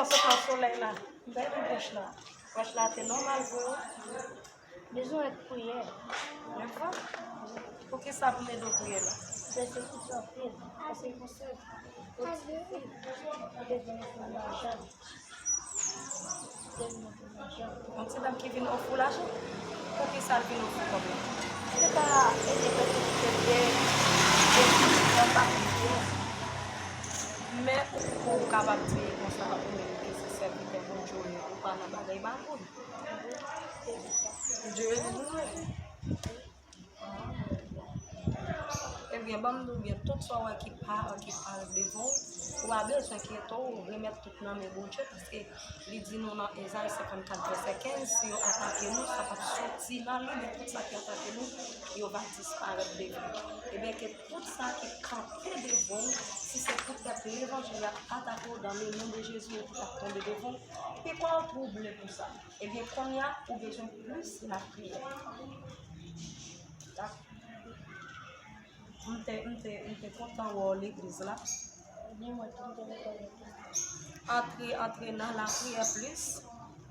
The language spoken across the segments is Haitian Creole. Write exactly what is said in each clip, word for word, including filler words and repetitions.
Sot nan solèy la. Gade branch la. Branch la te nòmal vre wi. Bezwen èt priyè. Dakò. Poukisa pou m ede w priye la? Pèsekisyon anpil. Pèsekisyon. Yon ti fi. Yon ti fi. Yon ti dam ki vin ofri w lajan? Poukisa l vin ofri w kòb la? Se pa ede pèsekisyon, se ede pèsekisyon pa priye. Men ou, ou kapab di konsa, ou menm ki se sèvitè Bondye, ou pa nan bagay magouy. Bondye rele nou vre. Ebyen, ban m di w byen, tout sa w wè ki pa, ki parèt devan w, ou pa bezwen enkyete w, remèt tout nan men Bondye, paske li di nou nan Ezayi senkannkat vèsè kenz, si yo atake nou, sa p ap soti nan li, men tout sa ki atake nou, yo va disparèt devan w. Ebyen, ke tout sa ki kanpe devan w, si se poutèt levanjil la, atake w dans le nom de Jésus, yo pou t ap tonbe devan w, pi kwa w twouble pou sa. Ebyen, kounye a, ou bezwen plis lapriyè. Dakò. M te, m te, m te kontan wè w legliz la. Antre, antre nan lapriyè plis.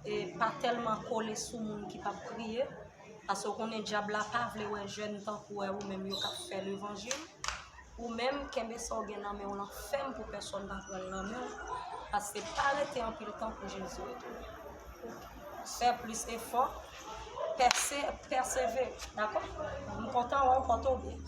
E pa tèlman kole sou moun ki p ap priye. Paske w konnen dyab la pa vle wè jèn tankou w, ou menm yo k ap fè levanjil. Ou menm, kenbe sa w gen nan men w lan fèm pou pèsonn pa pran l nan men w. Paske pa rete anpil tan pou Jezi retounen. Fè plis efò, pèse, pèsevere, dakò? M kontan wè w, pòte w byen.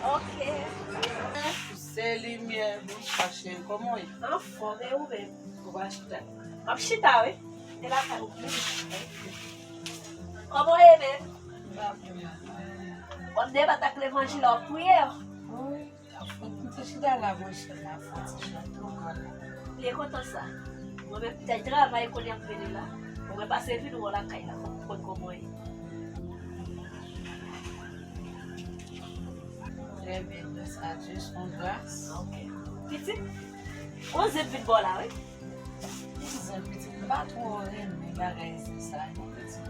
Ok. Se limyè, bonswa cheri, kòman w ye? Anfòm, e ou menm? Ou pa chita? M ap chita, wi. E lakay ou menm? Kòman w ye menm? M pa byen. W ap debat ak levanjil la, w ap priye? Wi. Fòk m te chita la, monchè, m ap fè ti jan tou, kòlè. Byen kontan sa. Mwen menm, tèt travay kounye a m vini la. Bon, mwen pase vin wè w lakay la, fòk m konn kòman w ye. Trè byen, gras a Dye, se yon gras. Ok. Pitit, gon zen vin ba w la, wi. Ki zen, pitit? M pa twò renmen bagay zen sa, non, pitit.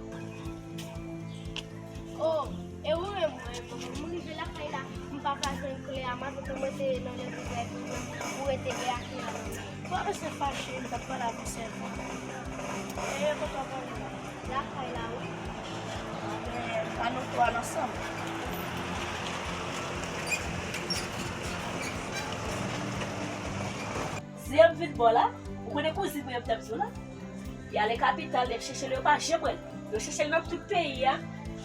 Oh, e ou menm, mwen, mwen, mwen rive lakay la, m pa ka jwenn kle a, m avèk mwen te nan legliz la, epi ou menm, ou rete e a ki la. Pa bezwen fache, m t ap pale avèk sèvant. E kote w pale la? Lakay la, wi. Men, pa nou twa ansanm. Zen ap vin ba w la, ou konnen kouzin mwen an m t ap di w la? Y ale kapital, y ap chèche l, yo pa janm wè l. Yo chèche l nan tout peyi a,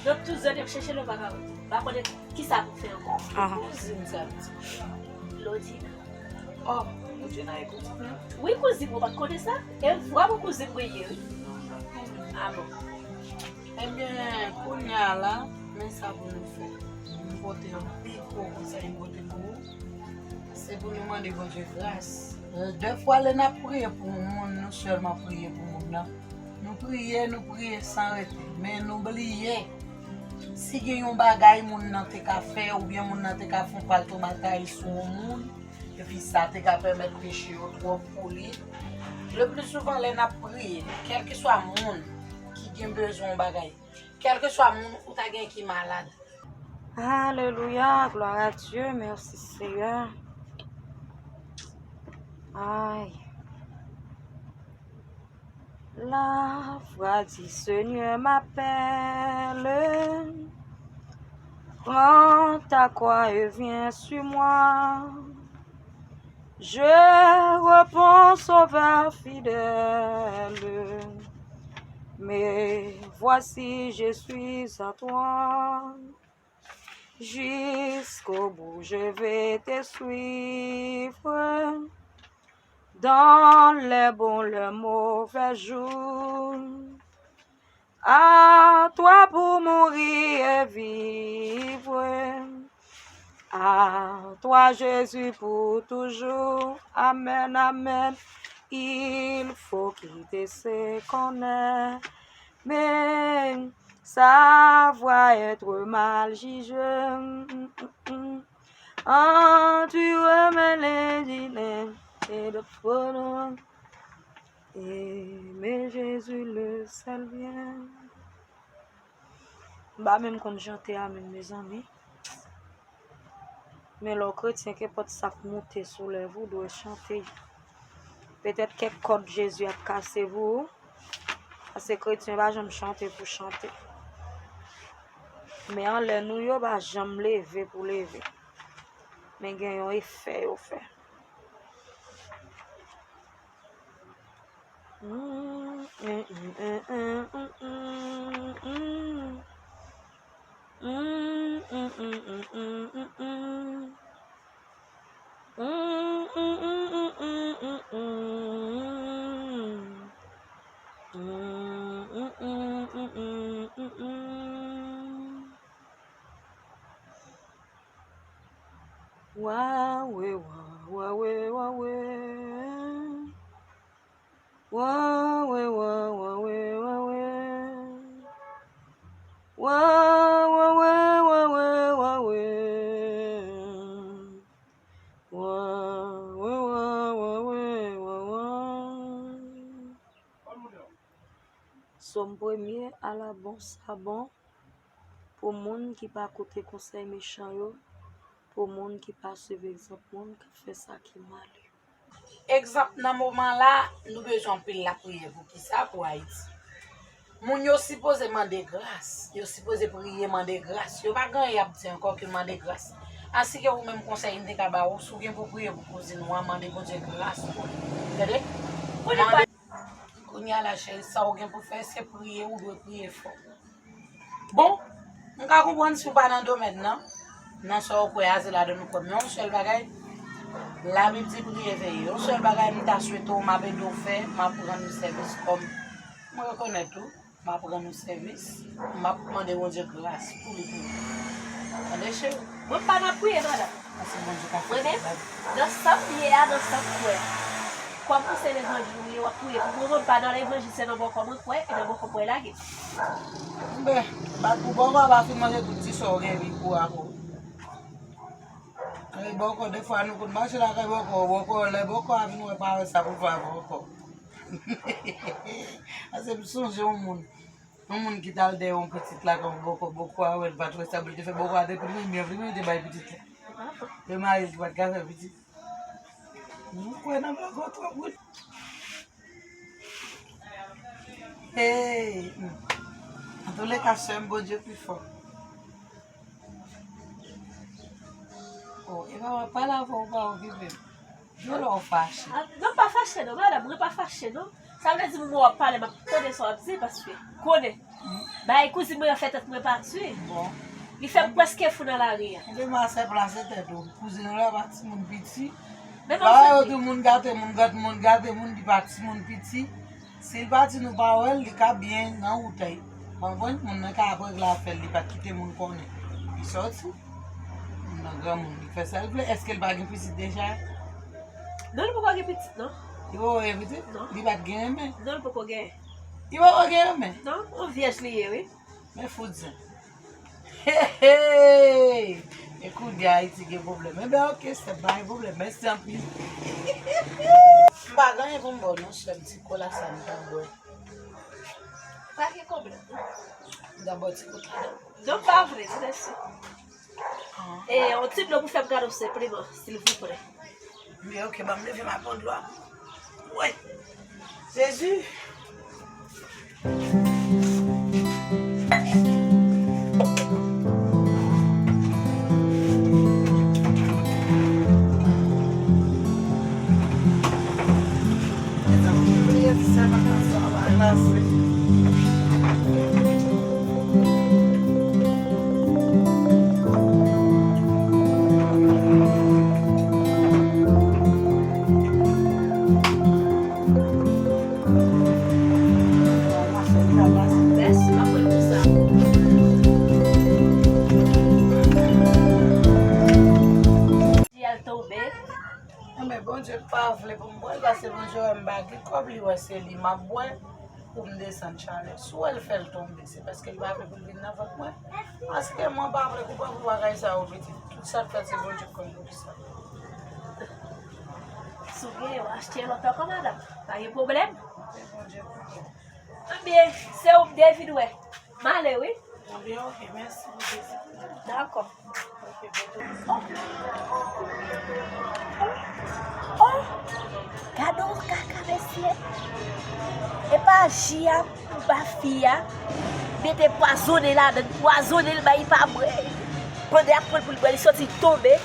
nan tout zòn, y ap chèche l, yo pa ka wè l. M pa konnen kisa pou fè ankò. Aha. Kouzin sa ap di. Lodina. Oh, Lodina e kouzin mwen? Wi, kouzin mwen, ou pa t konnen sa? E vwa pou kouzin mwen ye, wi. Ah bon. Ebyen, kounye a la, men sa pou nou fè. Nou pote yon pi gwo konsèy, nou pote pou ou. Se pou nou mande Bondye gras. Dèfwa, lè n ap priye pou yon moun, nou sèlman priye pou moun nan. Nou priye, nou priye san rete. Men nou bliye, si gen yon bagay moun nan te ka fè, oubyen moun nan te ka fè yon pal tou batay sou yon moun, epi sa te ka pèmèt peche yo twòp pou li. Le pli souvan, lè n ap priye, kèlkeswa moun ki gen bezwen yon bagay, kèlkeswa moun ou ta gen ki malad. Alléluia, gloire à Dieu, merci Seigneur. Aïe. La voix du Seigneur m'appelle. Prends ta croix et viens sur moi. Je réponds, Sauveur fidèle, me voici, je suis à toi. Jusqu'au bout, je vais te suivre, dans les bons, les mauvais jours. À toi pour mourir et vivre. À toi, Jésus, pour toujours. Amen, amen. Il faut quitter ce qu'on aime, savoir être mal jugé. Endure les dilemmos et le bonheur. Aimer Jésus le seul bien. M pa menm konn chante a menm, mezanmi. Men lè w kretyen, kenpòt sa k moute sou lèv ou, w dwe chante. Petèt kèk kòd Jezi ap kase pou ou. Paske kretyen pa janm chante pou chante. Men anlè nou yo pa janm leve pou leve. Men gen yon efè yo fè. Wawe, wa, wawe, wawe. Wawe, wa, wawe, wawe. Wa, wawe, wawe, wawe. Wawe, wa, wawe, wawe. Sòm premye, ala bon sa bon. Pou moun ki pa koute konsèy mechan yo, pou moun ki pa swiv egzanp moun k ap fè sa ki mal yo. Egzanp, nan moman la, nou bezwen anpil lapriyè. Poukisa? Pou Ayiti. Moun yo sipoze mande gras, yo sipoze priye, mande gras. Yo pa gen anyen y ap di ankò ke mande gras. Ansi ke ou menm, konsèy m te ka ba ou, si w gen pou priye pou kouzin ou an, mande Bondye gras pou li. Tande? Mande. Kounye a la, cheri, sa w gen pou fè, se priye, ou dwe priye fò. Bon, m ka konprann si w pa nan domèn nan, nan sa w kwè a, se ladan ou kwè. Men yon sèl bagay, Labib di priye veye. Yon sèl bagay m ta swete w, m ap ede w fè, m ap rann ou sèvis kòm m rekonèt ou, m ap rann ou sèvis, m ap mande Bondye gras pou li pou ou. Tande, cheri? Mwen pa nan priye, madanm. Paske Bondye ka fè bagay. Mwen menm, nan sa m ye a, nan sa m kwè a. Kòm ou se levanjil ou ye, w ap priye pou mwen. Mwen pa nan levanjil, se nan bòkò mwen kwè, e nan bòkò mwen lage. Enben, bat pou bòkò a pa fin manje tout ti sa w gen pou a pou. Kay bòkò, defwa nou konn mache lakay bòkò, bòkò, lè bòkò a vin wè pa wè sa pou fè avè bòkò. Paske m sonje yon moun. Yon moun ki t al dèyè yon pitit lakay yon bòkò, bòkò a wè l pa t wè sa pou l te fè, bòkò a te plimen, men plimen te bay pitit la. Yo mari l ki pa t ka fè pitit. Nou kwè nan bòkò twòp wi. Hey, antouleka, sè m, Bondye pi fò. Oh, e pa w ap pale avè w, pa okipe m. Di w lè w fache. Ah, non, m pa fache non, madanm, mwen pa fache non. Sa vle di moun w ap pale, m ap tande sa w ap di, paske konnen. Bay kouzin mwen an fè tèt mwen pati. Bon. Li fè m prèske fou nan lari a. Enben, masè plase tèt ou. Kouzin ou la pa timoun piti. Men pa yo di moun gate moun, gate moun, gate moun ki pa timoun piti. Si l pa di nou pa wè l, li ka byen nan wout li. Konprann? Moun nan ka ap regle afè l, li pa t kite moun konnen. Li sòti. Moun nan granmoun, li fè sa l vle. Èske l pa gen pitit deja? Non, li poko gen pitit, non. Li poko gen pitit? Non. Li pa t gen renmen? Non, li poko gen. Li poko gen renmen? Non, yon vyèj li ye, wi. Men fout zen. Hey, hey! E kounye a Ayiti gen pwoblèm. Enben, oke, sè m, pa gen pwoblèm. Mèsi anpil. M pa gen anyen pou m ba w non, sè m, ti kola sa m ta bwè. Pa gen pwoblèm. M ta bwè ti kout la. Non, pa vre, non, mèsi. Ah. E, yon ti dlo pou fè m kado senpleman, silvouplè. Men oke, ban m leve m al pran dlo a. Wi. Jezi. Mèsi, m ap pran pou sa. Di al tonbe. Enben, Bondye pa vle pou m bwè l, paske Bondye wè m pa gen kòb, li wè se li m ap bwè pou m desann chalè. Si w wè l fè l tonbe, se paske l pa vle pou l vin nan vant mwen. Paske mwen pa vle koupe pou bagay sa yo, pitit. Tout sa k fèt, se Bondye k konn poukisa. Si w gen, w achte lòt ankò, madanm. Pa gen pwoblèm. Ebyen, se ou m te vin wè. M ale, wi. Ebyen, ok, mèsi pou vizit la. Dakò. Ok, bondye. Oh! Oh! Gade yon kaka, mesye. E pa ji a pou ba fi a. Mete pwazonnen ladan, pwazonnen l, bay li pa bwè. Pandan y ap pran l pou l bwè, li soti tonbe.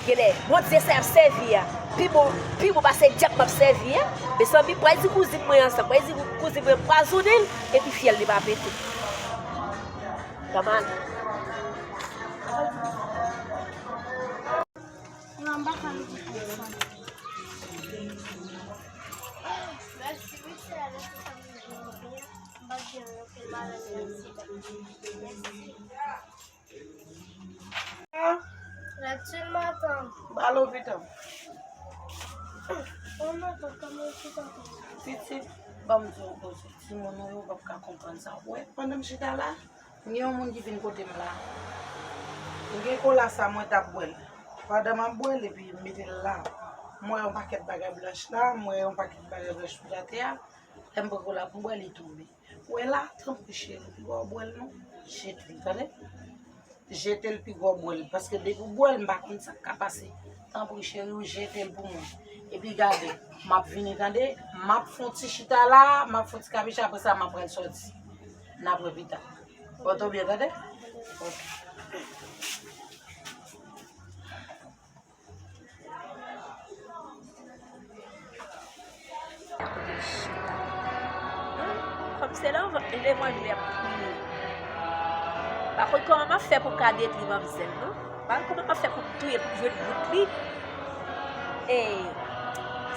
Genlè, Bondye sa y ap sèvi a pi bon, pi bon pase dyab m ap sèvi a. Mezanmi, m pral di kouzin mwen an sa, m pral di kouzin mwen pwazonnen l, epi fyèl li pa pete. Kòman? Non, m pa ka louvri telefòn. Mèsi, wi, se ale pou sa m vin byen. M pa t gen okenn malè nan sida. Mèsi. Ah, Neptune, matant. Ba l opital. Oh, matant, kòman ou chita konsa? Pitit, ban m di w yon koze. Timoun ou yo p ap ka konprann sa. Ou wè, pandan m chita la, m gen yon moun ki vin kote m la. M gen kola sa, mwen t ap bwè l. Pandan m ap bwè l, epi m mete l la, m wè yon pakèt bagay blanch la, m wè yon pakèt bagay blanch sou atè a. Lè m pran kola pou m bwè, li tonbe. Ou wè la, tanpri cheri, piga w bwè l non. Jete l, tande? Jete l, piga w bwè l. Paske depi w bwè l, m pa konn sa k ka pase. Tanpri cheri, ou jete l pou mwen. Epi gade, m ap vini, tande? M ap fè yon ti chita la, m ap fè yon ti kapicha, apre sa, m ap pral sòti. N ap wè pita. Pòte w byen, tande? Ok. Kote l chita. Kòm se lè anvan, levanjil ap priye. Pa konn kòman m ap fè pou m ka detwi manmzèl, non. Pa konn kòman m ap fè pou m touye l, pou m jwenn bout li. E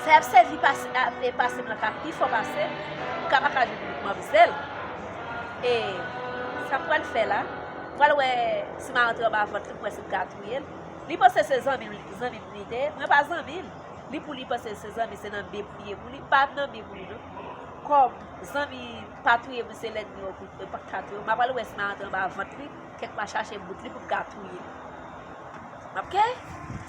sa y ap sèvi pase, a, e pase m lan ka pi fò pase m. M ka pa ka jwenn bout manmzèl. E sa m pral fè la, m pral wè si m a rantre anba vant li, m wè si m ka touye l. Li panse se zanmi m, zanmi m li te ye. Mwen pa zanmi l. Li pou li panse se zanmi, se nan byen pou li ye pou li. M pa nan byen pou li, non. Kòm zanmi pa touye moun, se lènmi yo pou, yo pa ka touye w. M ap al wè si m a antre anba vant li, kèk m a chache bout li pou m ka touye l. Ok?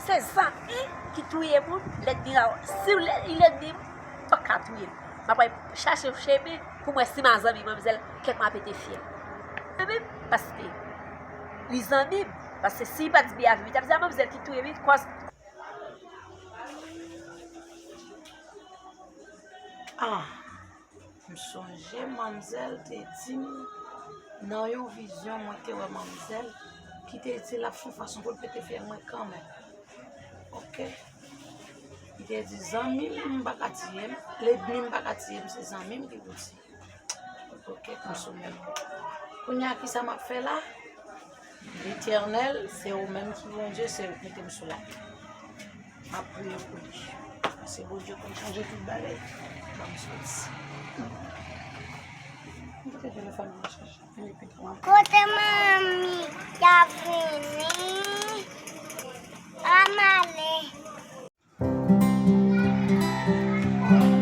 Se zanmi ki touye moun, lènmi a, si lè-, li lènmi m, m pa ka touye l. M ap al chache chemen pou m wè si m a zanmi manmzèl, kèk m a pete fyèl. Zanmi m, paske li zanmi m. Paske si li pa t byen avè m, li t ap di a manmzèl ki touye m, wi, kòs. Ah, m sonje manmzèl te di m nan yon vizyon, mwen te wè manmzèl ki te di l ap fè yon fason pou l pete fyèl mwen kanmenm. Ok. Li te di zanmi m pa ka tiye m, lènmi m pa ka tiye m, se zanmi m ki pou tiye. Ok, m sou menm. Kounye a, kisa m ap fè la? Letènèl, se ou menm ki Bondye, se ou ki mete m sou latè. M ap priye pou li. Paske Bondye konn chanje tout bagay. Ban m soti. M kite telefòn mwen chaje. Vini pita, m ap... Kote manmi y ap vini? Ann ale.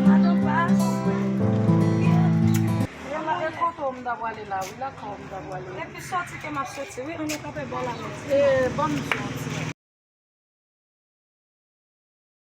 Madan Pas. E la, e kote w m ta pwale la, wi, lakay w m ta pwale. Epi soti ke m ap soti, wi, ann kanpe bò la, mèsi. E, ban m di w yon ti bagay.